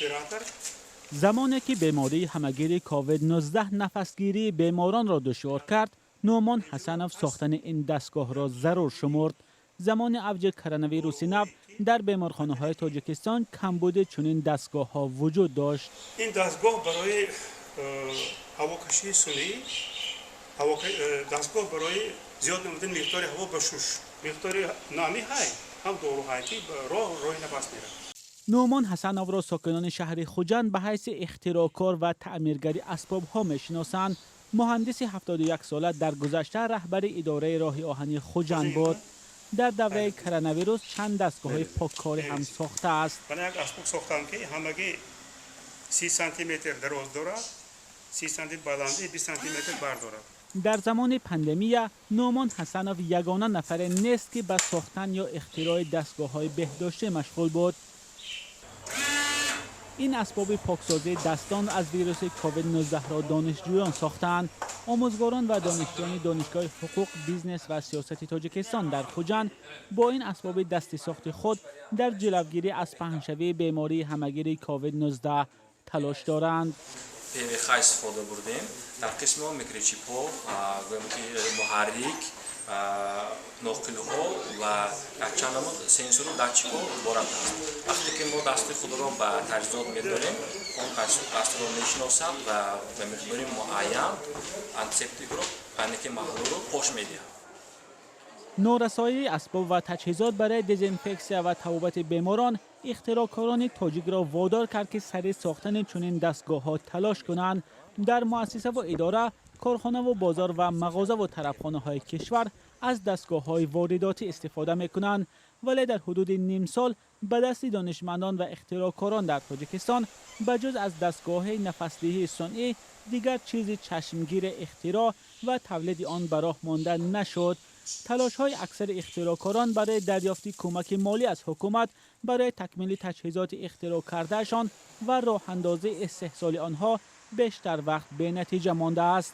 Респиратор. Замоне ки бемории ҳамагири COVID-19 нафасгирии беморонро душвор кард, Нуъмон Ҳасанов сохтани ин дастгоҳро зарур шумурд. Замони авҷи коронавируси нав дар беморхонаҳои Тоҷикистон камбуди чунин дастгоҳҳо вуҷуд дошт. Ин дастгоҳ барои ҳавокашии сунъӣ, дастгоҳ барои зиёд намудани миқдори ҳаво ба шуш, миқдори намӣ ҳай, ҳам доруҳай, ки роҳи нафас меравад. Нуъмон Ҳасановро сокинони шаҳри Хуҷанд ба ҳайси ихтироъкор ва таъмиргари асбобҳо мешиносанд. Муҳандиси 71-сола дар гузашта раҳбари идораи роҳи оҳани Хуҷанд буд. Дар давраи коронавирус чанд дастгоҳҳои поккорӣ ҳам сохтааст. Мана, як асбоб сохтам, ки ҳамагӣ 30 сантиметр дароз дорад, 30 сантиметр баландӣ, 20 сантиметр бар дорад. Дар замони пандемия Нуъмон Ҳасанов ягона нафаре нест, ки ба сохтан ё ихтирои дастгоҳҳои беҳдоштӣ машғул буд. Ин асбоби поксозии дастон аз вируси COVID-19-ро донишҷӯён сохтаанд. Омӯзгорон ва донишҷӯёни Донишгоҳи ҳуқуқ, бизнес ва сиёсати Тоҷикистон дар Хуҷанд бо ин асбоби дастисохти худ дар ҷилавгирӣ аз паҳншавии бемории ҳамагири COVID-19 талош доранд. ПВХ истифода бурдем. Дар қисми он микрочипҳо, гӯем ки муҳаррик, ноқилҳо ва якчанд намуд сенсору датчикҳо иборат аст. Вақте ки мо дасти худро ба таҷҳизот медорем, он дастро мешиносад ва ба миқдори муайян антисептикро, яъне ки маҳлулро пош медиҳад. Норасоии асбоб ва таҷҳизот барои дезинфексия ва табобати беморон ихтироъкорони тоҷикро водор кард, ки сари сохтани чунин дастгоҳҳо талош кунанд. Дар муассисаву идора, корхонаву бозор ва мағозаву тарабхонаҳои кишвар аз дастгоҳҳои воридотӣ истифода мекунанд, вале дар ҳудуди нимсол ба дасти донишмандон ва ихтироъкорон дар Тоҷикистон ба ҷуз аз дастгоҳи нафасдиҳии сунъӣ дигар чизи чашмгири ихтироъ ва тавлиди он ба роҳ монда нашуд. Талошҳои аксари ихтироъкорон барои дарёфти кӯмаки молӣ аз ҳукумат барои такмили таҷҳизоти ихтироъ кардаашон ва роҳандозии истеҳсоли онҳо бештар вақт бенатиҷа мондааст.